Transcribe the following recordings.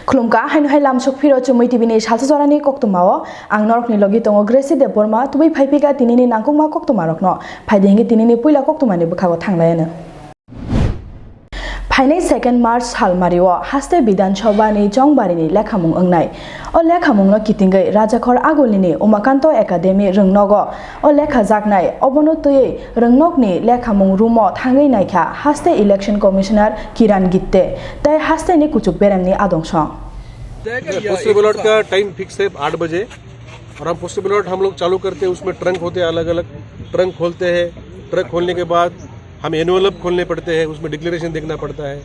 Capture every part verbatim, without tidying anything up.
Khulumkha, haino hai lamsok phiro Chumui T V ni salsa jorani koktwmao ang norokni logi tongo Gracie Debbarma, tubui phaiphika tinini nangkukma koktwmarokno. Phaidi hingke tinini puila koktwmani bwkhago thanglaiyano. Phainai second March salmario haste Bidhan Sabha ni chongbarini lekhamung wngnai. O lekhamungno kitingwi Rajakhor Agulini Umakanto Academy rwngnogo o lekhajaknai, obono twiwi rwngnokni lekhamung room-o thangwi naikha haste Election Commissioner Kiran Gitte tei hasteni kuchuk beremni adong song. Postal ballot का time fix है आठ बजे। और हम postal ballot हम लोग चालू करते हैं, उसमें ट्रंक होते हैं अलग अलग। ट्रंक खोलते हैं, ट्रंक खोलने के बाद हमें एनवेलप खोलने पड़ते हैं, उसमें डिक्लेरेशन देखना पड़ता है।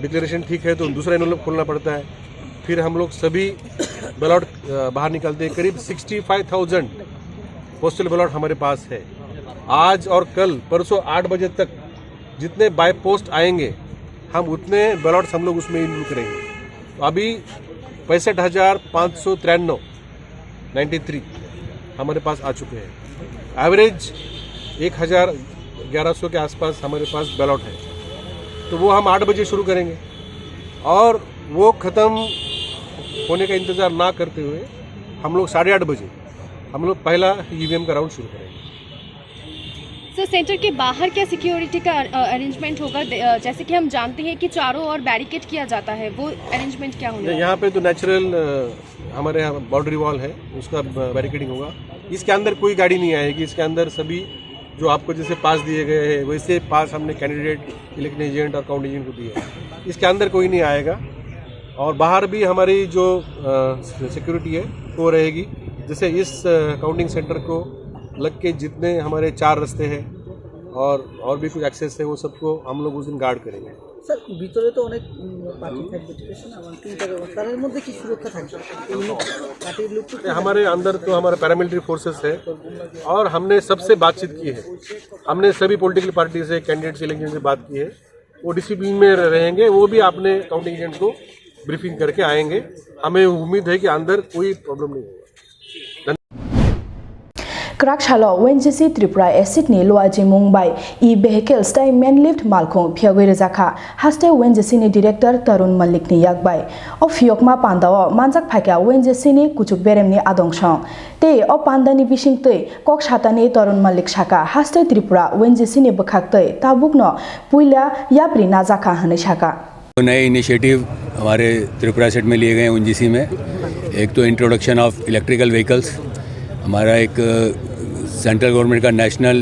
डिक्लेरेशन ठीक है तो दूसरा एनवेलप खोलना पड़ता है। फिर हम लोग सभी बैलेट बाहर निकालते हैं। करीब sixty five thousand postal ballot हमारे पास है। आज और कल परसों आठ बजे तक जितने बाय पोस्ट आएंगे, हम उतने बैलेट्स हम लोग उसमें इंक्लूड करेंगे। तो अभी पैंसठ हज़ार पाँच सौ तिरानवे, नाइन्टी थ्री, हमारे पास आ चुके हैं। एवरेज एक हज़ार ग्यारह सौ के आसपास हमारे पास बैलेट है। तो वो हम आठ बजे शुरू करेंगे और वो ख़त्म होने का इंतज़ार ना करते हुए हम लोग साढ़े आठ बजे हम लोग पहला ईवीएम का राउंड शुरू करेंगे। सर, सेंटर के बाहर क्या सिक्योरिटी का अरेंजमेंट होगा? जैसे कि हम जानते हैं कि चारों ओर बैरिकेड किया जाता है, वो अरेंजमेंट क्या होने वाला है? यहाँ पे तो नेचुरल हमारे यहाँ बाउंड्री वॉल है, उसका बैरिकेडिंग होगा। इसके अंदर कोई गाड़ी नहीं आएगी। इसके अंदर सभी जो आपको जैसे पास दिए गए हैं, वैसे पास हमने कैंडिडेट, इलेक्शन एजेंट और काउंट एजेंट को दिए हैं। इसके अंदर कोई नहीं आएगा। और बाहर भी हमारी जो सिक्योरिटी है, वो रहेगी। जैसे इस काउंटिंग सेंटर को लग के जितने हमारे चार रास्ते हैं और और भी कुछ एक्सेस है, वो सबको हम लोग उस दिन गार्ड करेंगे। স্যার, ভিতরে তো অনেক পার্টি থাকবে, ঠিক আছে না? মানে তিনটা, তাদের মধ্যে কি সুরক্ষা থাকবে? পার্টির লোক তো हमारे अंदर तो हमारा पैरामिलिट्री फोर्सेस है और हमने सबसे बातचीत की है। हमने सभी पॉलिटिकल पार्टी से, कैंडिडेट्स, इलेक्शन से बात की है। वो डिसिप्लिन में रहेंगे। वो भी अपने काउंटिंग एजेंट को ब्रीफिंग करके आएंगे। हमें उम्मीद है कि अंदर कोई प्रॉब्लम नहीं होगा। Kwrak salo O N G C Tripura Acid ni luajimung bai e-vehicles tei manlift malkhung phiyogwi rwjakha haste O N G C ni director Tarun Malik ni yak bai. O phiyokma pandao manjak phaikha O N G C ni kuchuk beremni adongsong. Tei o pandani bisingtwi kok satani Tarun Malik saka haste Tripura O N G C ni bwkhaktwi tabukno puila yapri najakha hwnwi saka. नए इनिशिएटिव हमारे त्रिपुरा सेट में लिए गए हैं ओएनजीसी में। एक तो introduction of electrical vehicles, हमारा एक सेंट्रल गवर्नमेंट का नेशनल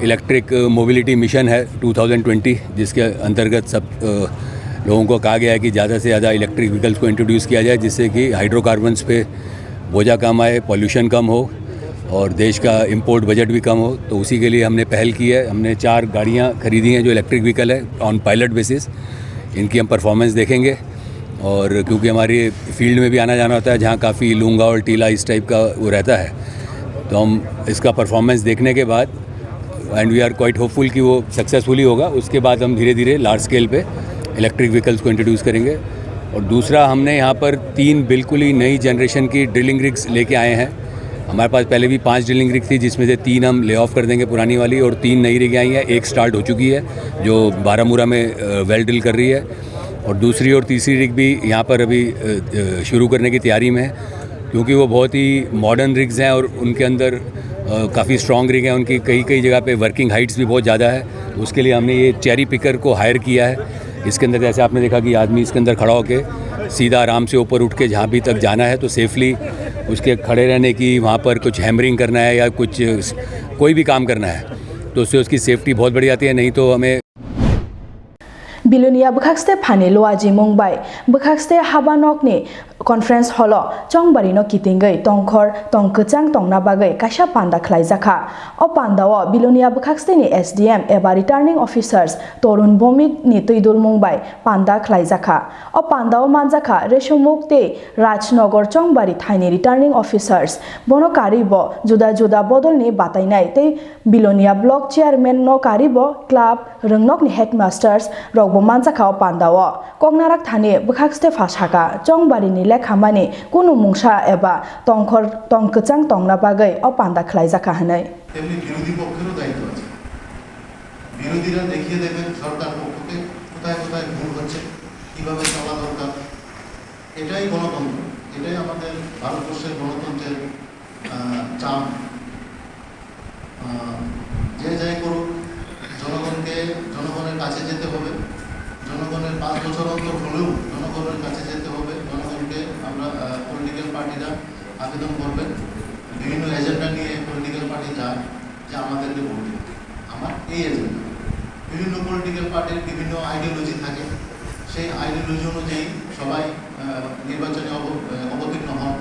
इलेक्ट्रिक मोबिलिटी मिशन है टू थाउजेंड ट्वेंटी, जिसके अंतर्गत सब लोगों को कहा गया है कि ज़्यादा से ज़्यादा इलेक्ट्रिक व्हीकल्स को इंट्रोड्यूस किया जाए, जिससे कि हाइड्रोकार्बन्स पे बोझा कम आए, पॉल्यूशन कम हो और देश का इंपोर्ट बजट भी कम हो। तो उसी के लिए हमने पहल की है। हमने चार गाड़ियाँ खरीदी हैं जो इलेक्ट्रिक व्हीकल है, ऑन पायलट बेसिस। इनकी हम परफॉर्मेंस देखेंगे और क्योंकि हमारे फील्ड में भी आना जाना होता है, जहाँ काफ़ी लूंगा और टीला इस टाइप का वो रहता है, तो हम इसका परफॉर्मेंस देखने के बाद, and we are quite hopeful कि वो सक्सेसफुली होगा, उसके बाद हम धीरे धीरे लार्ज स्केल पे इलेक्ट्रिक व्हीकल्स को इंट्रोड्यूस करेंगे। और दूसरा, हमने यहाँ पर तीन बिल्कुल ही नई जनरेशन की ड्रिलिंग रिग्स लेके आए हैं। हमारे पास पहले भी पांच ड्रिलिंग रिग थी, जिसमें से तीन हम ले ऑफ कर देंगे पुरानी वाली, और तीन नई रिग आई हैं। एक स्टार्ट हो चुकी है जो बारामूरा में वेल ड्रिल कर रही है, और दूसरी और तीसरी रिग भी यहाँ पर अभी शुरू करने की तैयारी में है, क्योंकि वो बहुत ही मॉडर्न रिग्स हैं और उनके अंदर काफ़ी स्ट्रॉन्ग रिग हैं। उनकी कई कई जगह पे वर्किंग हाइट्स भी बहुत ज़्यादा है। उसके लिए हमने ये चेरी पिकर को हायर किया है। इसके अंदर जैसे आपने देखा कि आदमी इसके अंदर खड़ा होकर सीधा आराम से ऊपर उठ के जहाँ भी तक जाना है तो सेफली उसके खड़े रहने की, वहाँ पर कुछ हैमरिंग करना है या कुछ कोई भी काम करना है तो उससे उसकी सेफ्टी बहुत बढ़ जाती है। नहीं तो हमें Bilonia bwkhakste phani luajimung bai bwkhakste habanokni conference hall-o chongbarino kitingwi tongkhor tong kwchang tongna bagwi kaisa panda khlaijakha. O pandao Bilonia bwkhaksteni S D M eba returning officers Torun Bomik ni twidulmung bai panda khlaijakha. O pandao manjakha Resomuk tei Rajnagar chongbari thaini returning officers. Bono karwi bo juda juda bodolni batainai tei Bilonia block chairman no karwi bo club, rwngnokni headmasters rokbo manjakha o pandao. Koknarak thani bwkhakste pha saka, chongbari ni lekhamani kunu mungsa eba tongkhor tong kwchang tongna bagwi o panda khlaijakha hwnwi. তেমনি বিরোধী পক্ষেরও দায়িত্ব আছে। বিরোধীরা দেখিয়ে দেবেন সরকার পক্ষকে কোথায় কোথায় ভুল হচ্ছে, কিভাবে চাওয়া দরকার। এটাই গণতন্ত্র, এটাই আমাদের ভারতবর্ষের গণতন্ত্রের আহ, চাপ। আহ, যে যাই করুক, জনগণকে জনগণের কাছে যেতে হবে। জনগণের পাঁচ বছর অন্তর হলেও জনগণের কাছে যেতে হবে। জনগণকে আমরা, আহ, পলিটিক্যাল পার্টিরা আবেদন করবেন, বিভিন্ন এজেন্ডা নিয়ে পলিটিক্যাল পার্টি যায় যে আমাদেরকে ভোট দিন। আমার এই এজেন্ডা। বিভিন্ন পলিটিক্যাল পার্টির বিভিন্ন আইডিওলজি থাকে, সেই আইডিওলজি অনুযায়ী সবাই, আহ, নির্বাচনে অব-, আহ, অবতীর্ণ হন।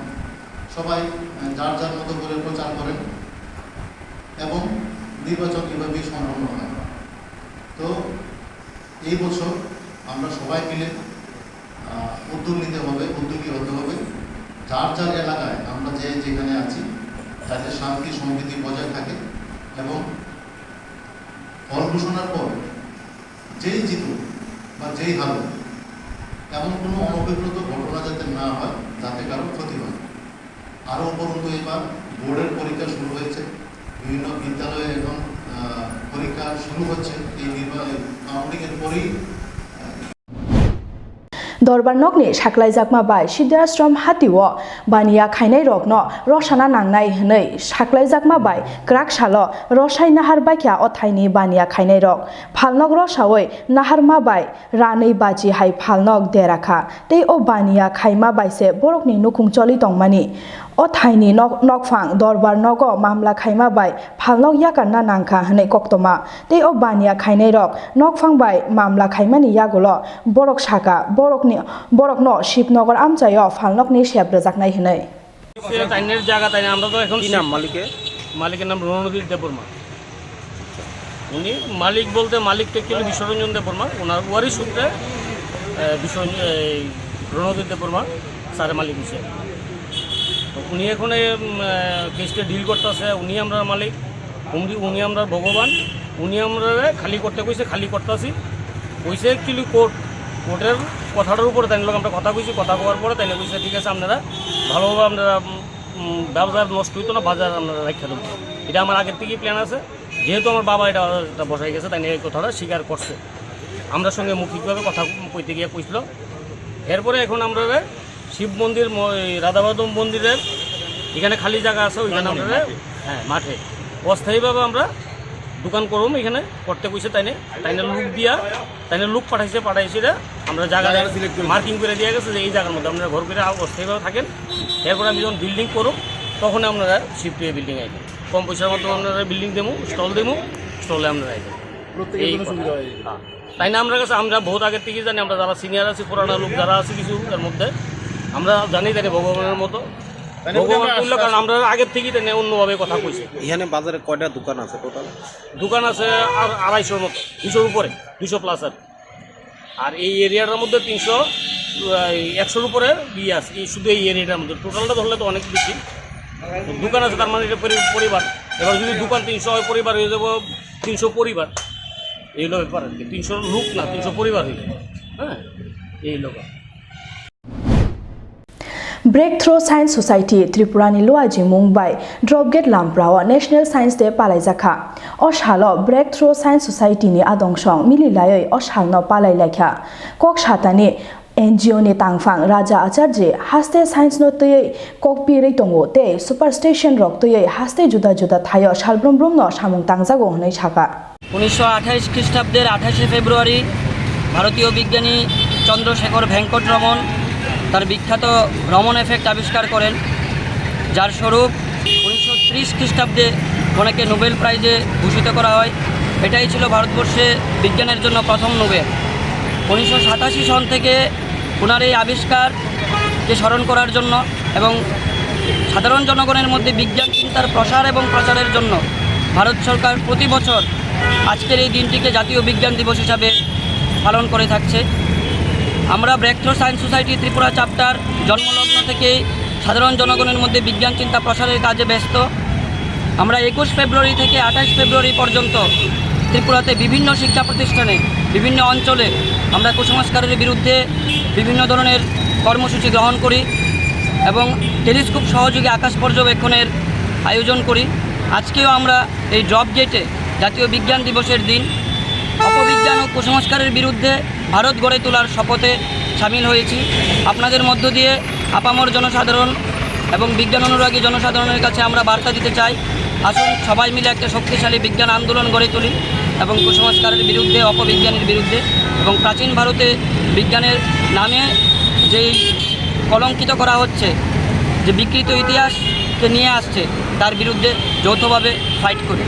সবাই, আহ, যার যার মতো করে প্রচার করেন এবং নির্বাচন এভাবেই সম্পন্ন হয়। তো এই বছর আমরা সবাই মিলে, আহ, উদ্যোগ নিতে হবে, উদ্যোগী হতে হবে। যার যার এলাকায় আমরা যে যেখানে আছি, যাতে শান্তি সম্প্রীতি বজায় থাকে এবং ফল ঘোষণার পর যেই জিতুক বা যেই হারুক, এমন কোনো অনভিপ্রেত ঘটনা যাতে না হয়, যাতে কারো ক্ষতি হয়। আরও উপরন্তু এবার বোর্ডের পরীক্ষা শুরু হয়েছে, বিভিন্ন বিদ্যালয়ে এখন, আহ, পরীক্ষা শুরু হচ্ছে। এই নির্বা-, কাউন্টিং এর পরেই, আহ, Dorbar nokni saklaijakma bai Siddhashram hatio baniya khainairokno rosana nangnai hwnwi saklaijakma bai kwrak salo rosai nahar baikha o thaini baniya khainairok. Phalnok rosaui naharma bai ranwi bachi hai phalnok dera kha, tei o baniya khaima bai se borokni nukhung choli tongmani. O thaini nok-, nokphang dorbar nogo mamla khaima bai phalnok yakarna nangkha hwnwi koktoma, tei o baniya khainairok nokphang bai mamla khaimani yagulo borok saka, borokni, borokno Shibnagar amchaio phalnokni sep rwjaknai hwnwi. সে টাইনের জায়গা তাই না, আমরা তো এখন কি নাম মালিকের? মালিকের নাম রণজিৎ দেববর্মা। উনি মালিক বলতে মালিক তো অ্যাকচুয়ালি বিশ্বরঞ্জন দেববর্মা, ওনার ওয়ারিশ সূত্রে, আহ, বিশ্বরঞ্জন, এই রণজিৎ দেববর্মা স্যারের মালিক হয়েছে। তো উনি এখন এই, উম, আহ, কেসটা ডিল করতেছে, উনি আমরা মালিক, উনি, উনি আমরা ভগবান, উনি আমরা খালি করতে কইছে, খালি করতেছি। কইছে অ্যাকচুয়ালি কোর্ট, কোর্টের কথাটার উপরে তাই লোক আমরা কথা কইছি, কথা কওয়ার পরে তাই কইছে, "ঠিক আছে, আপনারা ভালোভাবে আপনারা, উম, উম, ব্যবসা নষ্ট হইতো না, বাজার আপনারা রাখা দেবো।" এটা আমার আগের থেকেই প্ল্যান আছে। যেহেতু আমার বাবা এটা, এটা বসাই গেছে, তাই নিয়ে এই কথাটা স্বীকার করছে। আমরা সঙ্গে মৌখিকভাবে কথা কইতে গিয়ে কইছিল। এরপরে এখন আমরা শিব মন্দির, ম-, এই রাধামাধব মন্দিরের এখানে খালি জায়গা আছে, ওইখানে আমরা, হ্যাঁ, মাঠে অস্থায়ীভাবে আমরা দোকান করুম, এখানে করতে কইছে তাই নিয়ে, তাই নিয়ে লোক দিয়া, তাই নিয়ে লোক পাঠাইছে, পাঠাইছে রে, আমরা জায়গা মার্কিং করে দিয়ে গেছে যে এই জায়গার মধ্যে আপনারা ঘর করে অস্থায়ীভাবে থাকেন। এরপরে আমি যখন বিল্ডিং করুম, তখন আপনারা শিফট হয়ে বিল্ডিং আইবেন। কম পয়সার মাধ্যমে আমরা বিল্ডিং দেবো, স্টল দেবো, স্টলে আমরা আইবেন। প্রত্যেকের এই জন্য কথা। সুবিধা হয়ে যাবে। হ্যাঁ। তাই না, আমরা কাছে, আমরা বহুত আগের থেকে জানি, আমরা যারা সিনিয়র আছি, পুরানা লোক যারা আছে কিছু এর মধ্যে, আমরা জানি, জানি ভগবানের মতো। তাই না, ভগবান ওটা তুল্য, কারণ আমরা আগের থেকেই তাই না অন্যভাবে কথা কইছি। এখানে বাজারে কয়টা দোকান আছে টোটাল? দোকান আছে আর আড়াইশোর মতো, দুশোর উপরে, দুশো প্লাস আর। আর এই এরিয়াটার মধ্যে তিনশো, আহ, একশোর উপরে ইয়ে আছে, এই শুধু এই এরিয়াটার মধ্যে। টোটালটা ধরলে তো অনেক বেশি। তো দোকান আছে, তার মানে এটা পরি-, পরিবার। এবার যদি দোকান তিনশো হয়, পরিবার হয়ে যাবো তিনশো পরিবার। এই হলো ব্যাপার আর কি। তিনশো লোক না, তিনশো পরিবার হইল। হ্যাঁ, এই হলো ব্যাপার। Breakthrough Science Society Tripura ni luaji mung bai Dropgate Lamprao National Science Day palaijakha. O salo Breakthrough Science Society ni adongso mililaiwi o salno palailaikha. Kok satani N G O ni tangphang Raja Acharji haste science no twiwi kok pirwi tongo tei superstition rok twiwi haste juda juda thaio salbrum brum no samung tangjago hwnwi sakha. উনিশশো আঠাশ খ্রিস্টাব্দের আঠাশে ফেব্রুয়ারি ভারতীয় বিজ্ঞানী চন্দ্রশেখর ভেঙ্কট রমন তার বিখ্যাত রমন এফেক্ট আবিষ্কার করেন, যার স্বরূপ উনিশশো ত্রিশ খ্রিস্টাব্দে ওনাকে নোবেল প্রাইজে ভূষিত করা হয়। এটাই ছিল ভারতবর্ষে বিজ্ঞানের জন্য প্রথম নোবেল। উনিশশো সাতাশি সন থেকে ওনার এই আবিষ্কারকে স্মরণ করার জন্য এবং সাধারণ জনগণের মধ্যে বিজ্ঞান চিন্তার প্রসার এবং প্রচারের জন্য ভারত সরকার প্রতি বছর আজকের এই দিনটিকে জাতীয় বিজ্ঞান দিবস হিসাবে পালন করে থাকছে। আমরা ব্রেকথ্রো সায়েন্স সোসাইটি ত্রিপুরা চ্যাপ্টার জন্মলগ্ন থেকেই সাধারণ জনগণের মধ্যে বিজ্ঞান চিন্তা প্রসারের কাজে ব্যস্ত। আমরা একুশ ফেব্রুয়ারি থেকে আঠাশ ফেব্রুয়ারি পর্যন্ত ত্রিপুরাতে বিভিন্ন শিক্ষা প্রতিষ্ঠানে, বিভিন্ন অঞ্চলে আমরা কুসংস্কারের বিরুদ্ধে বিভিন্ন ধরনের কর্মসূচি গ্রহণ করি এবং টেলিস্কোপ সহযোগী আকাশ পর্যবেক্ষণের আয়োজন করি। আজকেও আমরা এই ড্রপ গেটে জাতীয় বিজ্ঞান দিবসের দিন অপবিজ্ঞান ও কুসংস্কারের বিরুদ্ধে ভারত গড়ে তোলার শপথে সামিল হয়েছি। আপনাদের মধ্য দিয়ে আপামর জনসাধারণ এবং বিজ্ঞান অনুরাগী জনসাধারণের কাছে আমরা বার্তা দিতে চাই, আসুন সবাই মিলে একটা শক্তিশালী বিজ্ঞান আন্দোলন গড়ে তুলি এবং কুসংস্কারের বিরুদ্ধে, অপবিজ্ঞানের বিরুদ্ধে এবং প্রাচীন ভারতে বিজ্ঞানের নামে যেই কলঙ্কিত করা হচ্ছে, যে বিকৃত ইতিহাসকে নিয়ে আসছে, তার বিরুদ্ধে যৌথভাবে ফাইট করি।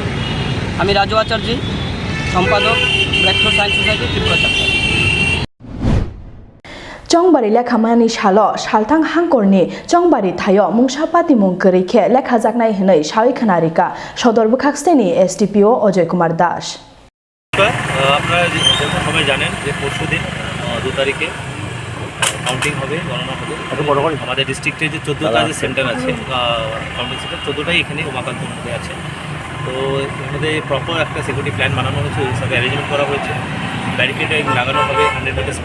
আমি রাজু আচার্য, সম্পাদক, breakthrough science society, Tripura chapter. Chongbari lekhamani salo salthang hangkorni Chongbari thaio mungsa patimung kwrwi khe lekhajaknai hwnwi sawi khna rikha sodor bwkhaksteni S D P O Ajoy Kumar Das. নমস্কার। আহ, আপনারা যে-, যেমন সবাই জানেন যে পরশু দিন, আহ, দু তারিখে কাউন্টিং হবে, গণনা হবে। আমাদের ডিস্ট্রিক্টে যে চোদ্দোটা যে সেন্টার আছে, আহ, কাউন্টিং সেন্টার, চোদ্দোটাই এখানে উমাকান্ত মন্দিরে আছে। তো এর মধ্যে প্রপার একটা সিকিউরিটি প্ল্যান বানানো হয়েছে, ওই হিসাবে অ্যারেঞ্জমেন্ট করা হয়েছে। ব্যারিকেডিং লাগানো হবে হান্ড্রেড মিটার,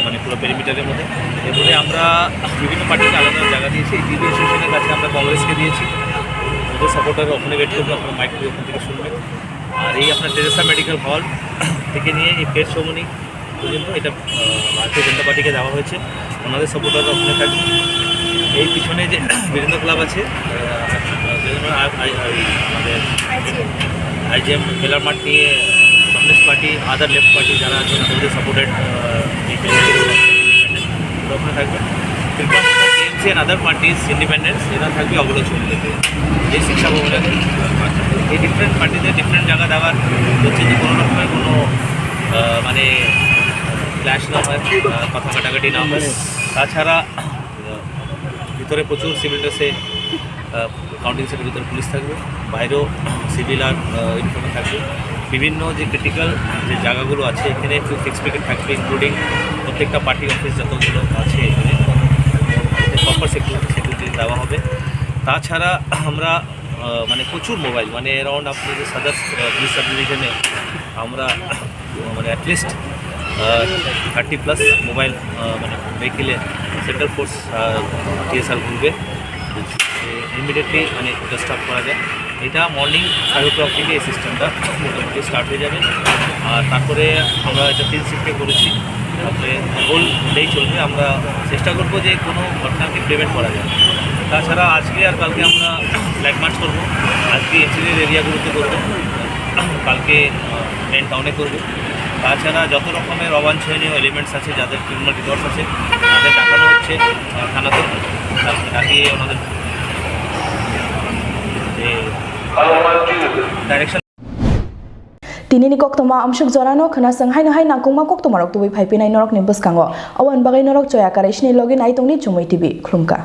মানে পুরো পেরিমিটারের মধ্যে। এর মধ্যে আমরা বিভিন্ন পার্টিকে আলাদা জায়গা দিয়েছি। এই টিভি অ্যাসোসিয়েশনের কাছে আমরা কংগ্রেসকে দিয়েছি, ওদের সাপোর্টাররা ওখানে ওয়েট করবে, আপনারা মাইক দিয়ে ওখান থেকে শুনবেন। আর এই আপনার টেরেসা মেডিকেল হল থেকে নিয়ে এই প্রেস সেরেমনি পর্যন্ত এটা, আহ, ভারতীয় জনতা পার্টিকে দেওয়া হয়েছে, ওনাদের সাপোর্টাররা ওখানে থাকবে। এই পিছনে যে বীরেন্দ্র ক্লাব আছে, আহ, বীরেন্দ্র আর, আর, আর, এই আমাদের আইজিএম মেলার মাঠ নিয়ে কমিউনিস্ট পার্টি, আদার লেফট পার্টি যারা আছেন, তাদের সাপোর্টেড, আহ, এই ওখানে থাকবে। Tripura TMC and other parties, ইন্ডিপেন্ডেন্টস, এরা থাকবে অবরোধ সমিতিতে, যে শিক্ষা ভবনে। এই ডিফারেন্ট পার্টিদের ডিফারেন্ট জায়গা দেওয়ার হচ্ছে যে কোনো রকমের কোনো, আহ, মানে, ক্ল্যাশ না হয়, আহ, কথা কাটাকাটি না হয়। তাছাড়া, আহ, ভিতরে প্রচুর সিভিল ড্রেসে, আহ, কাউন্টিং সেন্টারের ভিতরে পুলিশ থাকবে, বাইরেও সিভিল আর, আহ, ইউনিফর্মে থাকবে। বিভিন্ন যে ক্রিটিক্যাল যে জায়গাগুলো আছে, এখানে একটু ফিক্স পিকেট থাকবে, ইনক্লুডিং প্রত্যেকটা পার্টি অফিস যতগুলো আছে এখানে, প্রপার সিকিউরিটি, সিকিউরিটি দেওয়া হবে। তাছাড়া আমরা, আহ, মানে, প্রচুর মোবাইল, মানে, অ্যারাউন্ড আপনি যে সদর, আহ, পুলিশ সাব ডিভিশনে আমরা, মানে, অ্যাটলিস্ট, আহ, থার্টি প্লাস মোবাইল, আহ, মানে, ভেহিকেলে সেন্ট্রাল ফোর্স, আহ, টিএসআর ঘুরবে। ইমিডিয়েটলি, মানে, ওটা স্টার্ট করা যায়। এটা মর্নিং ফাইভ ও ক্লক থেকে এই সিস্টেমটা মোটামুটি স্টার্ট হয়ে যাবে। আর তারপরে আমরা এটা তিন শিফটে করেছি, তারপরে হোল ডেই চলবে। আমরা চেষ্টা করবো যে কোনো ঘটনাকে প্রিভেন্ট করা যায়। তাছাড়া আজকে আর কালকে আমরা ফ্ল্যাগ মার্চ করবো, আজকে এনসিসির এরিয়াগুলোতে করবো, কালকে, আহ, মেন টাউনে করবো। তাছাড়া যত রকমের অবাঞ্ছনীয় এলিমেন্টস আছে, যাদের ক্রিমিনাল রিকর্ডস আছে, তাদের ডাকানো হচ্ছে, আহ, থানাতে, ডাকিয়ে ওনাদের যে direction. Tinini koktoma amsuk jorano khwnaswng haino hai nangkukma koktomarok tubui phai pinai norokni bwskango. Aboni bagwi norok Joya Karaisini logi nai tongni Chumui T V khulumkha.